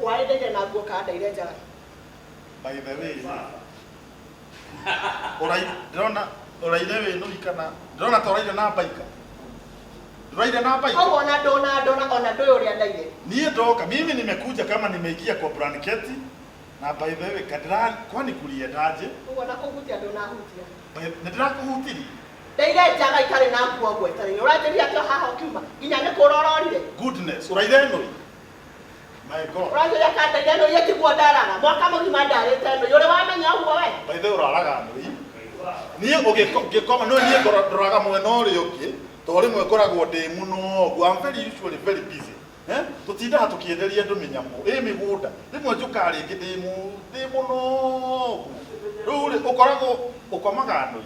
Hwaĩ ndaire na nguo kana ndaire njaga? By the way, ũrai ndĩrona ũraire wĩ nũi kana ndĩrona ta ũraire na mbaika. Ndũraire na mbaika. Koguo ona ndona ndona ona ndũĩ ũrĩa ndaire. Niĩ ndoka, mimi nimekuja kama nimeingia kwa blanketi na by the way kadira kwani kuliendaje? Koguo ona kũhutia ndũnahutia. Nĩ ndĩrakũhutirie. Ndaire njaga itarĩ na nguo ngwetereire. Ũranjĩrire atĩ o haha ũkiuma nginya nĩ kũra ũrorire. Goodness, ũraire nũi. My God. Ũranjĩrire kana ndaire nũi ĩtiguo ndaraga. Mwaka mũgima ndarĩte nũi. Ũrĩ wamenya ũguo we? By the way ũraraga nũi. Niĩ ũgĩkoma nũĩ niĩ ndoraga mwena ũrĩa ũngĩ tondũ rĩmwe ngoragwo ndĩ mũnogu. I'm very usually very busy. Eh? Tũtindaga tũkĩenderia andũ mĩnyamũ ĩ mĩgũnda. Rĩmwe njũkaga rĩngĩ ndĩ ndĩ mũnogu. Rĩu rĩ ũkoragwo ũkomaga nũi.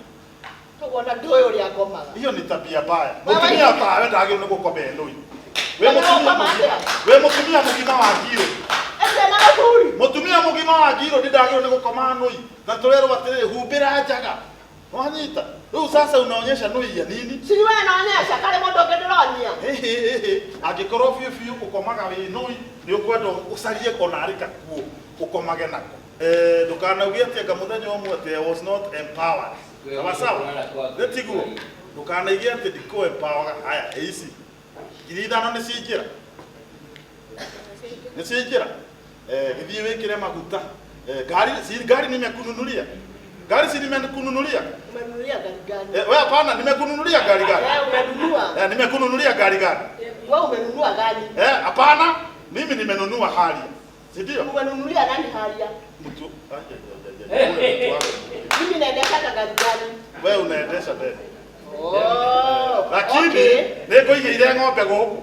Koguo ona ndũĩ ũrĩa ngomaga. Hiyo ni tabia mbaya. Wewe Mũtumia tawe ndagĩrĩirwo nĩ gũkoma e nũi. Wĩ Wewe mũtumia ũkoma mũgima, atĩa? wĩ mũtumia mũgima wa ngiro. Ĩtĩ na mũthuri. Mũtumia mũgima wa ngiro ndĩ ndagĩrĩirwo nĩ gũkoma nũi. Na tũrerwo atĩrĩrĩ humbĩra njaga. Wanyita? Rĩu sasa unaonyesha nũi ya nini? Si we naonyesha karĩ mũndũ ũngĩ ndĩronia. Hĩhĩ hĩhĩ angĩkorwo biũ biũ ũkomaga wĩ nũi nĩ ũkwenda ũcarie ona arĩ kakuo ũkomage nako. Eh, ndũkanauge atĩ anga mũthenya ũmwe atĩ I was not empowered. Sawa sawa? Nĩ tiguo? Ndũkanaige atĩ ndikũ empower. Haya, ĩ ici. 5,000 nĩ ciaingĩra? Nĩ ciaingĩra? Eh, gĩthiĩ wĩkĩre maguta. Eh, gari, si gari nimekununulia? Gari si nimekununulia? Umenunulia gari gani? Eh, wewe hapana, nimekununulia gari gani? Eh, umenunua. Eh, nimekununulia gari gani? Wewe umenunua gari. Eh, hapana, mimi nimenunua Harrier. Si ndio? Umenunulia nani Harrier? Mtu ai, ai, ai, ai, ai, wewe mtu wangu. Mimi naendesha gari gani? Wewe unaendesha tena. Oh, Lakini okay. nĩ ngũigĩire ng'ombe gũkũ.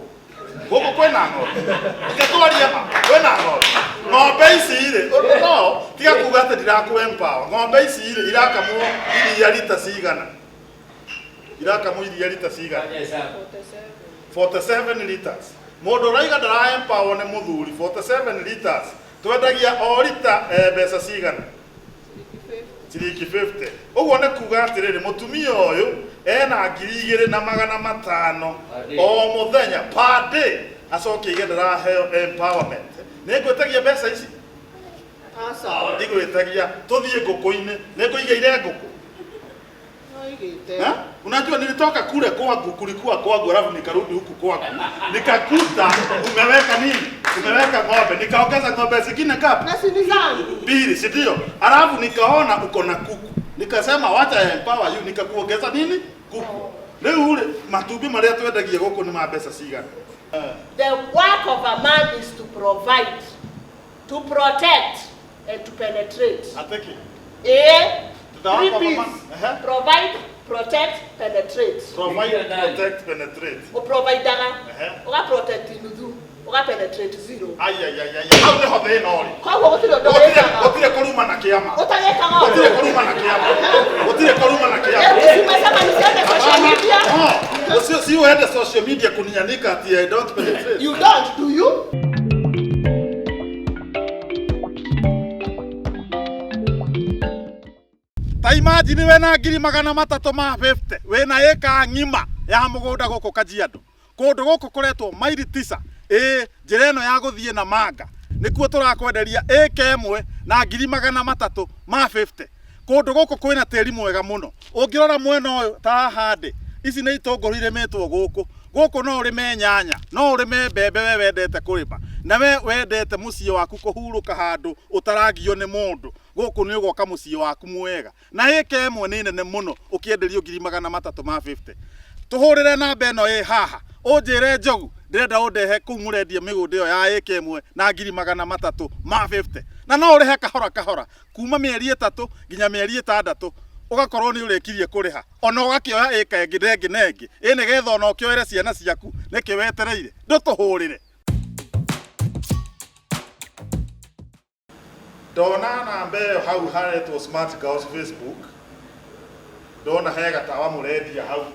Gũkũ kwĩna ng'ombe. Reke twarie ma, kwĩna ng'ombe. Ng'ombe ici rĩ, no, tiga kuga atĩ ndirakũ empower. Ng'ombe ici rĩ, irakamwo iria rita cigana? Irakamwo iria rita cigana? 47 liters. Mũndũ ũraiga ndara empower nĩ mũthuri 47 liters. Twendagia o rita eh, mbeca cigana? Ciringi 50. Ũguo nĩ kuga atĩrĩrĩ, mũtumia ũyũ ena 2,500 o mũthenya per day, acoke aige ndĩraheo empowerment. Nĩ ngwĩtagia mbeca ici? Aca. Ndigwĩtagia. Tũthiĩ ngũkũ-inĩ. Nĩ ngũigĩire ngũkũ. Noigĩte. Eh? Unajua nilitoka kule kwangu, kulikuwa kwangu, alafu nikarudi huku kwangu nikakuta umeweka nini? Umeweka ng'ombe, nikaongeza ng'ombe zingine ngapi? Na si ni zangu. Mbili, si ndio? Alafu nikaona uko na kuku, nikasema wacha empower you, nikakuongeza nini? Kuku. Rĩu rĩ matumbĩ marĩa twendagia gũkũ nĩ ma mbeca cigana? The work of a man is to provide, to protect, and to penetrate. Atĩkĩ? Eh? The work Three of a P's. man. Ehe. Provide, protect, penetrate. Provide, protect, penetrate. Ũprovidaga, Ehe. ũgaprotect nuthu, ũgapenetrate zero. Ai ai ai ai, hau nĩho thĩna ũrĩ. Koguo gũtirĩ ũndũ Gũtirĩ wĩkaga. gũtirĩ kũruma na kĩama. Ũtagĩkaga Gũtirĩ ũndũ. kũruma na kĩama. Gũtirĩ kũruma na kĩama. Eh, Umesema nisiende social media? No, usio si uende social media kunianika ati I don't penetrate. You don't, do you? Ta imagine wena 350,000 wĩna ĩka ng'ima ya mũgũnda gũkũ Kajiado. Kũndũ gũkũ kũretwo maili tisa ĩ njĩra ĩno ya gũthiĩ na manga nĩkuo tũrakwenderia ĩka ĩmwe na 350,000. Kũndũ gũkũ kwĩna tĩri mwega mũno. Ũngĩrora mwena ũyũ ta haha ndĩ, ici nĩ itũngũrũ irĩmĩtwo gũkũ. Gũkũ no ũrĩme nyanya, no ũrĩme mbembe we wendete kũrĩma, na we wendete mũciĩ waku kũhurũka handũ ũtaragio nĩ mũndũ. Gũkũ nĩ ũgoka mũciĩ waku mwega. Na ĩka ĩmwe nĩ nene mũno ũkĩenderio 350,000. Tũhũrĩre namba ĩno ĩ haha, ũnjĩre Njogu ndĩrenda ũndehe kũu mũrendia mĩgũnda ĩyo ya ĩka ĩmwe na 350,000. Na no ũrĩhe kahora kahora kuma mĩeri 3 nginya mĩeri 6 ũgakorwo nĩ ũrĩkirie kũrĩha. Ona ũgakĩoya ĩka ĩngĩ na ĩngĩ na ĩngĩ ĩ nĩgetha ona ũkĩoere ciana ciaku nĩkĩ wetereire ndũtũhũrĩre. Ndona namba ĩyo hau haretwo Smart Girls Facebook, ndona he gatawa mũrendia hau.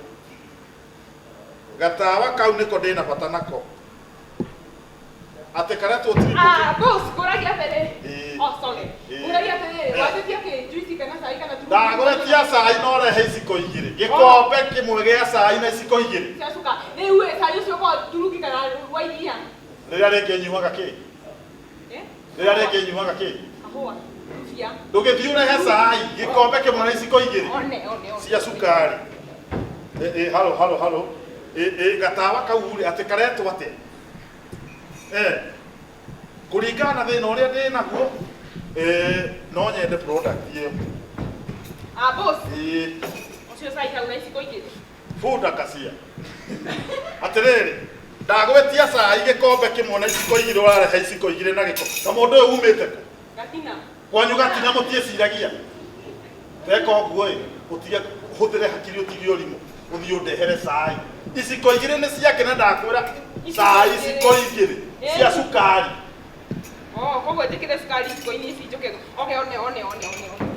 Gatawa kau nĩko ndĩna bata nako. Atĩ karetwo triple Ah, boss, ngũragia atĩrĩ. Ĩĩ. Oh, sorry. Ĩĩ. Ngũragia atĩrĩ, Eh. wandĩtie kĩ juice kana cai kana turungi? Ndagũretia cai no rehe iciko igĩrĩ. Gĩkombe kĩmwe gĩa cai na iciko igĩrĩ. Cia cuka. Rĩu ĩ, cai ũcio ũkoragwo turungi kana wa iria? Rĩrĩa rĩngĩ nyuaga kĩ? Eh? Rĩrĩa rĩngĩ nyuaga kĩ? Kahũa. Tubia. Ndũgĩthiĩ ũrehe cai gĩkombe kĩmwe na iciko igĩrĩ One, one, one. cia cukari. Ĩ, ĩ, halo halo halo. Ĩ, ĩ, gatawa kau rĩ atĩ karetwo atĩa? Eh, kũringana na thĩna ũrĩa ndĩ naguo, eh, no nyende product ĩyo. Ah, boss. Ĩ, Ũcio cai hau na iciko igĩrĩ. bunda kacia. Atĩrĩrĩ, ndagwĩtia cai gĩkombe kĩmwe na iciko igĩrĩ ũrarehe iciko igĩrĩ na gĩko. Na mũndũ ũyũ umĩte kũ? Gatina. Kwanyu gatina mũtiĩciragia. Teka ũguo ĩ, ũtige hũthĩre hakiri ũtige ũrimũ, ũthiĩ ũndehere cai. Iciko igĩrĩ nĩ ciake na ndakwĩra cai iciko igĩrĩ cia cukari. Oh, koguo njĩkĩre cukari iciko-inĩ ici njũke. Okay, one, one, one, one, one.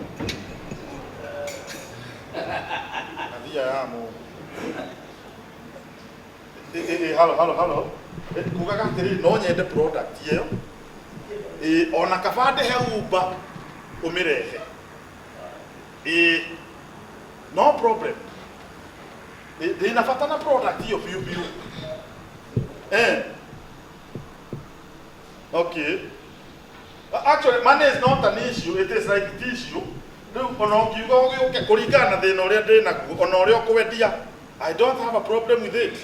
Kathia ya mũndũ. Ĩ, ĩ, ĩ, halo halo halo. Ĩ, Kugaga atĩrĩrĩ no nyende product ĩyo. Ĩ, ona kaba ndĩhe Uber ũmĩrehe. Ĩ, no problem. Ĩ, ndĩna bata na product ĩyo biũ biũ. Eh. Okay. Actually, money is not an issue. It is like tissue. Rĩu ona ũngiuga ũgĩũke kũringana na thĩna ũrĩa ndĩ naguo ona ũrĩa ũkwendia I don't have a problem with it.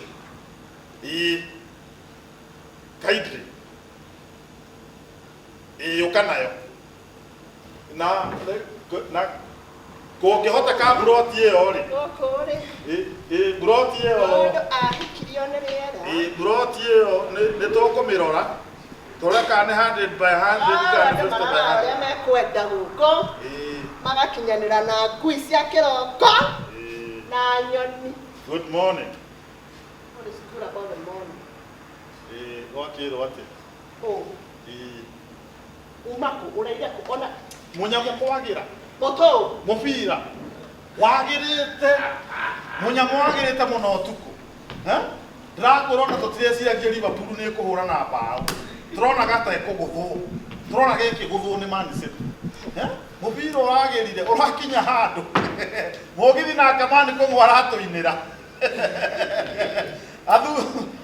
Ĩ, kindly. Ĩ, ũka nayo. Na, na kũngĩhoteka mburoti ĩyo rĩ, Gũkũ rĩ, ĩ, ĩ, mburoti ĩyo mũndũ ahikirio nĩ rĩera. ĩ, mburoti ĩyo nĩ tũkũmĩrora tũrore kana nĩ 100 by 100 kana Andũ 50 by maroraga 100. ũrĩa mekwenda gũkũ, Ĩ, magakinyanĩra na ngui cia kĩroko ĩ, na nyoni. good morning. What is good about the morning? Ĩ, gwakĩrwo atĩa? Ũ, Ĩ, uma kũ, ũraire kũ, ona mũnyamũ kwagĩra mũtũ. mũbira wagĩrĩte mũnyamũ wagĩrĩte mũno ũtukũ. Eh? Ndĩrakwĩra ona tũtireciragia Liverpool nĩ ĩkũhũra na mbaũ tũronaga ta ĩkũgũthwo tũronaga ĩkĩgũthwo nĩ Man City. Eh? Mũbira ũragĩrire ũrakinya handũ mũgithi nake mani kũgwa aratũinĩra.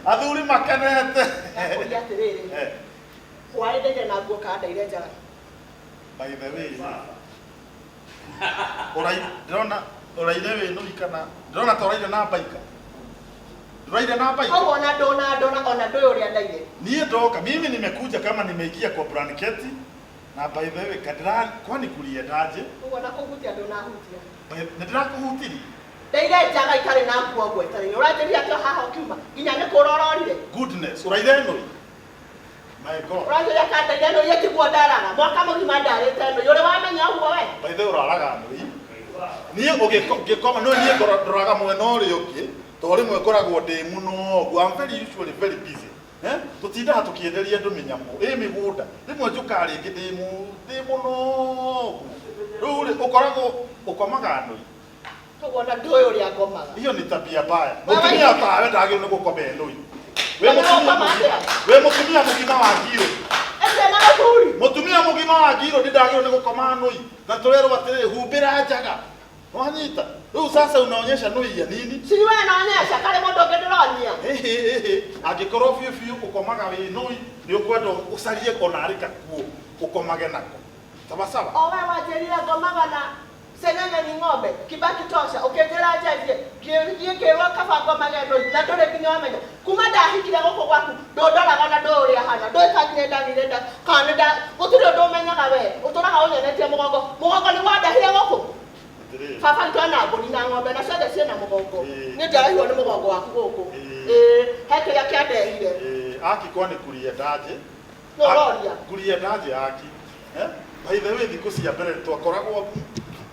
Athuri makenete. Ndakũria atĩrĩrĩ, Eh, hwaĩ ndaire na nguo kana ndaire njaga? By the way, ũrai ndĩrona ũraire wĩ nũi kana ndĩrona ta ũraire na mbaika ndũraire na mbaika. Koguo ona ndũna ndũna ona ndũĩ ũrĩa ndaire. Niĩ ndoka mimi nimekuja kama nimeingia kwa blanketi na by the way kadira kwani kuliendaje? Koguo ona kũhutia ndũnahutia. Nĩ ndĩrakũhutirie. Ndaire njaga itarĩ na nguo ngwetereire. Ũranjĩrire atĩ o haha ũkiuma nginya nĩ kũra ũrorire. Goodness, ũraire nũi. My God. Ũranjĩrire kana ndaire nũi ĩtiguo ndarara. Mwaka mũgima ndarĩte nũi. Ũrĩ wamenya ũguo we? By the way ũraraga nũi. Niĩ ũgĩkoma no niĩ ndoraga mwena ũrĩa ũngĩ tondũ rĩmwe ngoragwo ndĩ mũnogu. I'm very usually very busy. Eh? Tũtindaga tũkĩenderia andũ mĩnyamũ ĩ mĩgũnda rĩmwe njũkaga rĩngĩ ndĩ mũnogu. Rĩu rĩ ũkoragwo ũkomaga nũi. Koguo ona ndũĩ ũrĩa ngomaga. Hiyo ni tabia mbaya. Wewe Mũtumia ni- tawe ndagĩrĩirwo nĩ gũkoma e nũi. Wĩ Wewe mũtumia ũkoma mũgima, atĩa? wĩ mũtumia mũgima wa ngiro. Ĩtĩ na mũthuri. Mũtumia mũgima wa ngiro ndagĩrĩirwo nĩ gũkoma nũi. Na tũrerwo atĩrĩrĩ humbĩra njaga. Wanyita? Rĩu sasa unaonyesha nũi ya nini? Si we naonyesha karĩ mũndũ ũngĩ ndĩronia. Ĩhĩ ĩhĩ angĩkorwo biũ biũ ũkomaga wĩ nũi nĩ ũkwenda ũcarie ona arĩ kakuo ũkomage nako. Sawa sawa. O we wanjĩrire ngomaga na seng'eng'e ni ng'ombe Kibaki tosha ũkĩnjĩra njenjie ngĩthiĩ ngĩrwo kaba ngomage nũi na ndũrĩ nginya wamenya kuma ndahikire gũkũ gwaku ndũndoraga na ndũĩ ũrĩa hana ndũĩ kana nginya ndagĩire nda kana nĩ nda gũtirĩ ũndũ ũmenyaga we ũtũraga ũnyonetie mũgongo mũgongo nĩ wandahire gũkũ. Atĩrĩrĩ. Baba witũ ena mbũri na ng'ombe na ciothe ciĩna mũgongo. Ĩĩ. Niĩ ndiarehirwo nĩ mũgongo waku gũkũ. Ĩĩ. Ĩĩ, he kĩrĩa kĩandehire. Ĩĩ, aki kwani kuliendaje? Nĩ ũroria. Kuliendaje aki? Eh? By the way thikũ cia mbere twakoragwo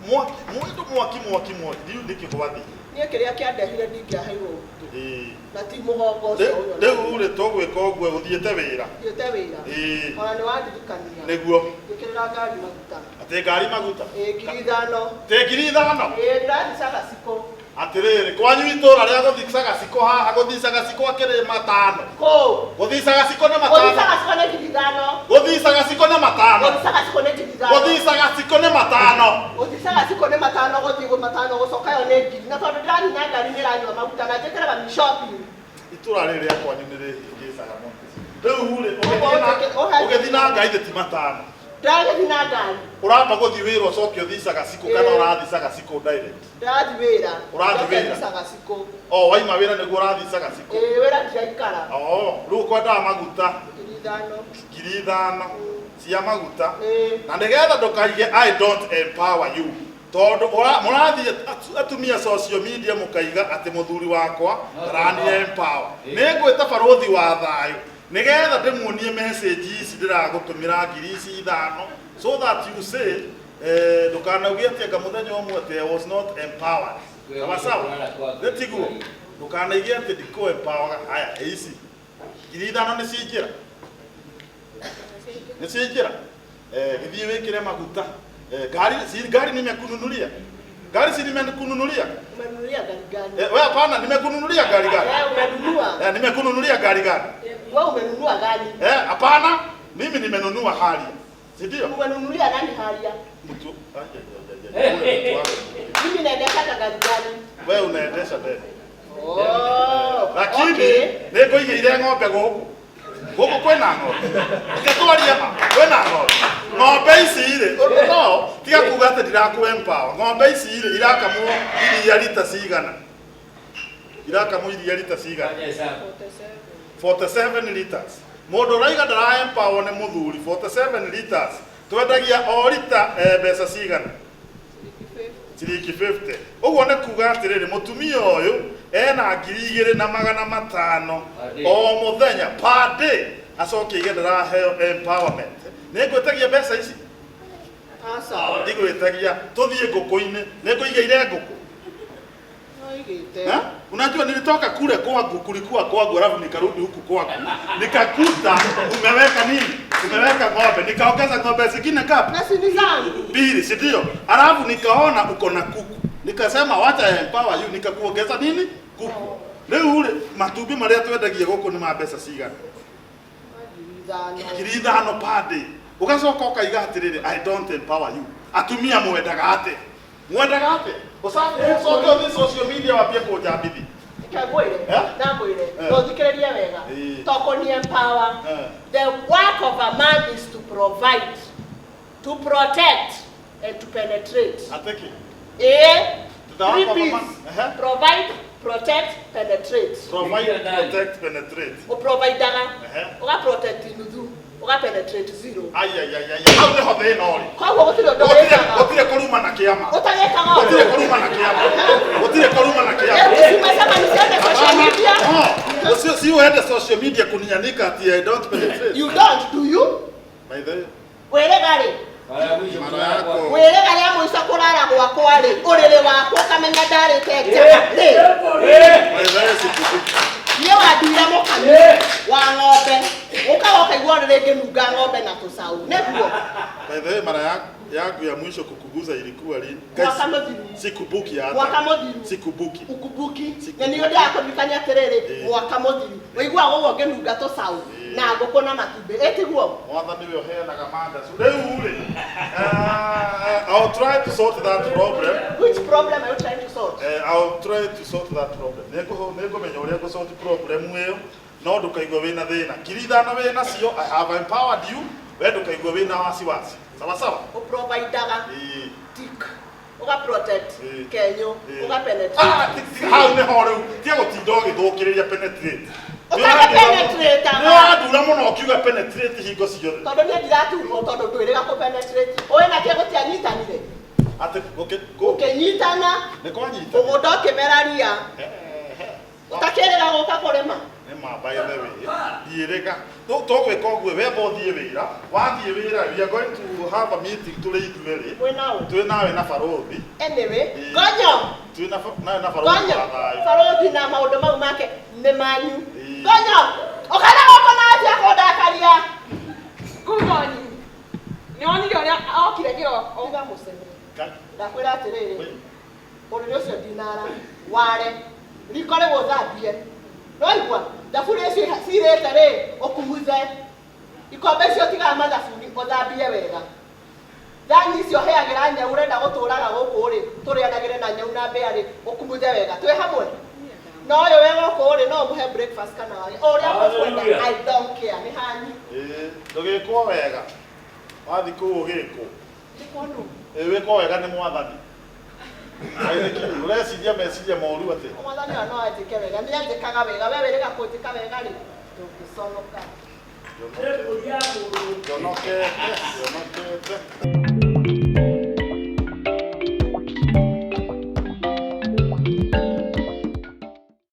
mwaki mwendo mwaki mwaki mwaki ndiũ nĩkĩ gwathiĩ. Niĩ kĩrĩa kĩandehire ndingĩaheirwo ũndũ Ĩĩ. na ti mũgongo ũcio ũyũ. Rĩu rĩ tũgwĩka ũguo ũthiĩte wĩra. Thiĩte wĩra. Ĩĩ. Ona nĩ wandirikania. Nĩguo. Njĩkĩrĩra ngari maguta. Atĩ ngari maguta. Ĩĩ, 5,000. Atĩ 5,000. Ĩĩ, ndĩrathiĩ Cagacikũ. Atĩrĩrĩ kwanyu itũra rĩa gũthiĩ Cagacikũ haha gũthiĩ Cagacikũ akĩrĩ matano. Kũ? Gũthiĩ Cagacikũ nĩ Gũthiĩ matano. Cagacikũ nĩ 5,000. Gũthiĩ Cagacikũ nĩ matano. Gũthiĩ Cagacikũ nĩ 5,000. Gũthiĩ Cagacikũ nĩ matano. Gũthiĩ Cagacikũ nĩ matano gũthiĩ matano gũcoka yo nĩ ngiri na tondũ ndĩrathiĩ na ngari nĩ ĩranyua maguta na njĩkĩraga shopping. Itũra rĩrĩ rĩa kwanyu nĩ rĩhĩngĩcaga mũno. Rĩu rĩ, ũgĩthiĩ na ngai thĩ ti matano. Ndagĩthiĩ na ngari. Ũramba gũthiĩ wĩra ũcoke ũthiĩ Cagacikũ kana ũrathiĩ Cagacikũ direct? Ndĩrathiĩ wĩra. Ũrathiĩ Njoke wĩra? thiĩ Cagacikũ. O waima wĩra nĩguo ũrathiĩ Cagacikũ? Ĩĩ, wĩra ndiraikara. Oh, rĩu ũkwendaga maguta? 5,000. 5,000 cia maguta. Ĩĩ. Na nĩgetha ndũkaige I don't empower you, tondũ mũrathiĩ atumia social media mũkaiga atĩ mũthuri wakwa ndarani empower. Nĩngwĩta barũthi wa thayũ nĩgetha ndĩmuonie message ici ndĩragũtũmĩra 5,000, so that you say ndũkanauge atĩ anga mũthenya ũmwe atĩ I was not empowered. Sawa sawa, nĩtiguo? Ndũkanaige atĩ ndikũ empower. Haya, ici 5,000 nĩ ciingĩra, nĩ ciaingĩra. Gĩthiĩ wĩkĩre maguta. Ngari si ngari nimekununulia, ngari si nimekununulia. Umenunulia gari gani? We hapana, nimekununulia gari gani? Eh, umenunua. Nimekununulia gari gani? Wewe umenunua gari. Hapana, mimi nimenunua Harrier, si ndio? Umenunulia nani Harrier? Mtu ai, ai, ai, ai, ai, mtu wako. Mimi naendesha gari gani? Wewe unaendesha tena. Oh. Lakini Okay. nĩngũigĩire ng'ombe gũkũ. Gũkũ kwĩna ng'ombe. Reke twarie ma, kwĩna ng'ombe. Ng'ombe ici rĩ, no, tiga kuga atĩ ndirakũ empower. Ng'ombe ici rĩ, irakamwo iria rita cigana? Irakamwo iria rita cigana? 47 liters. Mũndũ ũraiga ndara empower nĩ mũthuri, 47 liters. Twendagia o rita mbeca cigana? Ciringi 50. Ũguo nĩ kuga atĩrĩrĩ, mũtumia ũyũ ena 2,500 o mũthenya per day, acoke aige ndĩraheo empowerment. Nĩ ngwĩtagia mbeca ici? Aca. Ndigwĩtagia. Tũthiĩ ngũkũ-inĩ. Nĩ ngũigĩire ngũkũ. No igĩte. Eh? Unajua nilitoka kule kwangu, kulikuwa kwangu, alafu nikarudi huku kwangu nikakuta umeweka nini? Umeweka ng'ombe. Nikaongeza ng'ombe zingine ngapi? Na si ni zangu. Mbili, si ndio? Alafu nikaona uko na kuku, nikasema wacha empower you, nikakuongeza nini? Kuku. Rĩu rĩ, matumbĩ marĩa twendagia gũkũ nĩ ma mbeca cigana? 5,000. 5,000 per day. Ũgacoka ũkaiga atĩrĩrĩ, I don't empower you. Atumia mwendaga atĩa? Mwendaga atĩa? Ũcoke ũthiĩ social media wambie kũnjambithia. Reke ngwĩre. Eh? Na ngwĩre. Eh. No thikĩrĩrie wega. Ĩĩ. To kũni empower. Eh. The work of a man is to provide, to protect, and to penetrate. Atĩkĩ? Eh? The work Three of a P's. man. Ehe. Provide, protect, penetrate. Provide, protect, penetrate. Ũprovidaga, Ehe. ũgaprotect nuthu, ũgapenetrate zero. Ai, ai, ai, ai, hau nĩho thĩna ũrĩ. Koguo gũtirĩ ũndũ Gũtirĩ wĩkaga. gũtirĩ kũruma na kĩama. Ũtagĩkaga Gũtirĩ ũndũ. kũruma na kĩama. Gũtirĩ kũruma na kĩama. Eh, umesema nisiende social media? No, usio si uende social media kunianika ati I don't penetrate. You don't, do you? By the way, Wĩrĩga rĩ? mara yako. Wĩrĩga rĩa mũico kũrara gwakwa rĩ, ũrĩrĩ wakwa ũkamenya ndarĩte njaga rĩ. By the way, sikubuki. Niĩ wanduire mũkami wa ng'ombe, ũkaga ũkaigua ũrĩrĩ ngĩnunga ng'ombe na tũcaũ, nĩguo? By the way, mara yangu ya mwisho kukuguza ilikuwa lini? Mwaka mũthiru. Sikubuki hata. Mwaka mũthiru. Sikubuki. Ukubuki. Sikubuki. Na nĩo ndĩrakũririkania atĩrĩrĩ, Ĩĩ. mwaka mũthiru ũiguaga ũguo ngĩnunga tũcaũ Ĩĩ. na ngũkũ na matumbĩ, ĩtiguo? Mwathani we ũheanaga mandacu. Rĩu rĩ, I'll try to sort that problem. Which problem are you trying to sort? I'll try to sort that problem. Nĩngũmenya ũrĩa ngũsort problem ĩyo, no ndũkaigua wĩna thĩna. 5,000 wĩ nacio, I have empowered you, we ndũkaigua wĩna wasiwasi. Sawa sawa? Ũprovidaga Ĩĩ. tick, ũgaprotect Ĩĩ. kenyũ, Ĩĩ. ũgapenetrate. Ah, hau nĩho rĩu, tiga gũtinda ũgĩthũkĩrĩria penetrate. Ũtagĩpenetrate-aga. Nĩ wandura mũno ũkiuga penetrate hingo ciothe. Tondũ niĩ ndiraturwo tondũ ndwĩrĩga kũpenetrate. Ũĩ nakĩ gũtianyitanire? Atĩ gũkĩ- Ũkĩnyitana, nĩ kwanyita. mũgũnda ũkĩmera ria, ũtakĩrĩga gũka kũrĩma. Nĩ ma, by the way, ndiĩrĩga. Tũgwĩka ũguo, wemba ũthiĩ wĩra, wathiĩ wĩra, we are going to have a meeting tũrĩ ithuerĩ. Mwĩ naũ? Twĩ nawe na barũthi. Anyway, Ĩĩ. Gonyo, Twĩ nawe na barũthi Gonyo, wa thayũ. barũthi na maũndũ mau make nĩ manyu. Ĩĩ. Gonyo, ũkana gũkũ na anjia kũndakaria. Good morning. Nĩ wonire ũrĩa okire kĩroko? Tiga mũcene. Ka- Ndakwĩra atĩrĩrĩ, Wĩ. ũrĩrĩ ũcio ndinara, ware, riko rĩu ũthambie. Nĩwaigua? Thaburia icio cirĩte rĩ, ũkumuthe. Ikombe icio tigaga mathabuni, ũthambie wega. Thani icio heagĩra nyau, ũrenda gũtũraga gũkũ rĩ, tũrĩanagĩre na nyau na mbĩa rĩ, ũkumuthe wega. Twĩ hamwe? Na ũyũ wĩ gũkũ rĩ, no ũmũhe breakfast kana wage. O ũrĩa mũkwenda, Hallelujah. I don't care, nĩ hanyu. Ĩĩ, ndũgĩkwo wega. Wathiĩ kũu ũgĩkwo. Njĩkwo nũ? Ĩĩ, wĩkwo wega nĩ mwathani. Kaĩ nĩkĩ? Ũreciria meciria moru atĩ. Mwathani ona no anjĩke wega, nĩ anjĩkaga wega, we wĩrĩga kũnjĩka wega rĩ, ndũngĩconoka. Njonokete, njonokete.